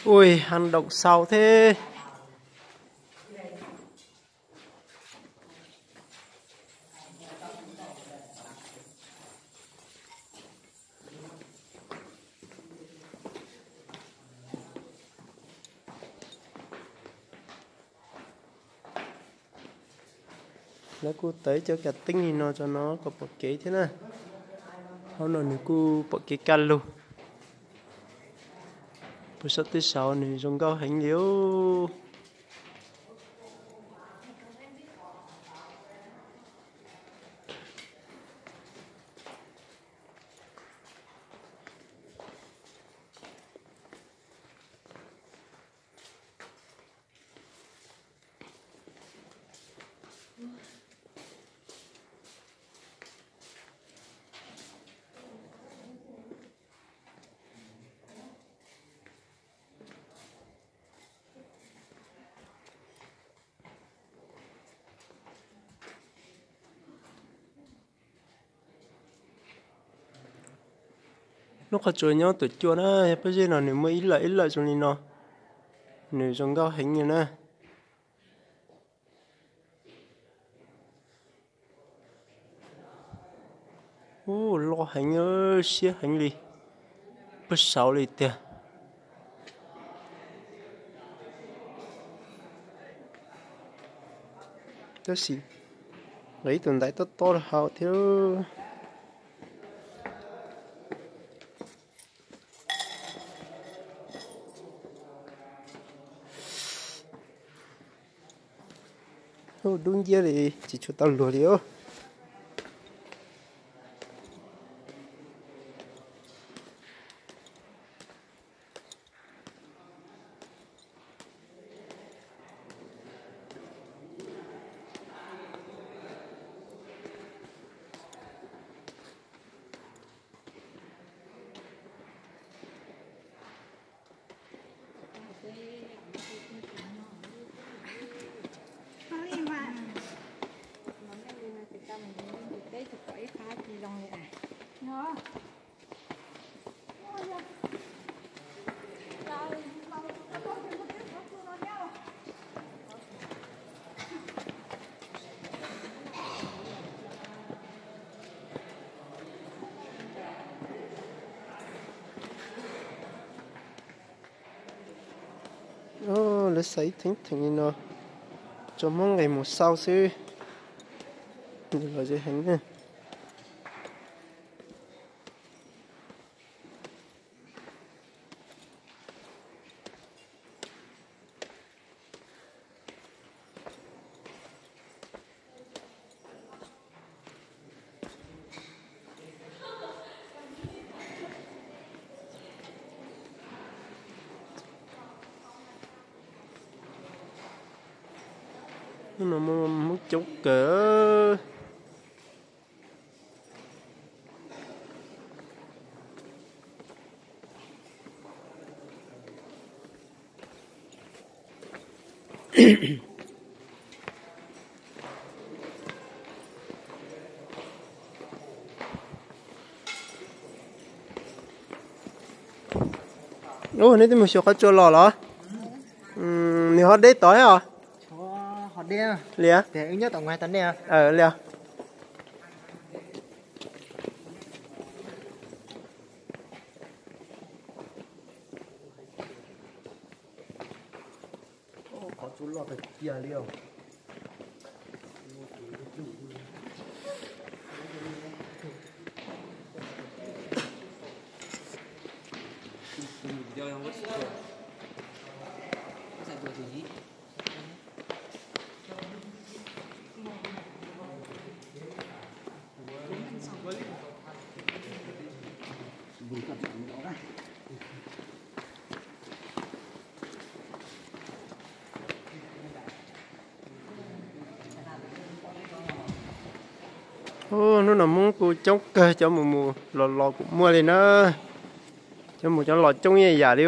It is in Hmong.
Ui, hang động sau thế. Lawv kuj tawm ib co kav teeb li no tso no kom pom kev thiab na. Hauv no nws kuj pom kev kaj lug. Puag saum tej saud nws zoo nkauj heev li os. Lub qhov tsua nyob tuam cua na, yog pob zeb no nws muaj ib lawm ib lawm zoo li no, nws zoo nkauj heev li na. Ub, loj heev, siab heev li, puag saud li tiag. Tab sis nqa ib tug ntaiv tob tob rau hauv thiab. Ub, dub nciab li, tsis tshua tau luag li os. Lawv xa ib theem theem li no, tso Hmoob nqis mus xauj xwb. Lom zem heev na. Hnub no muaj Hmoob coob kawg. Ub, neb twb mus xyuas qhov tsua los los? Nws ho deb tod os. Li os. Hnub no Hmoob kuj coob kawg, cov mus mus los los kuj muaj li na. Cov mus cov los coob ib yam li.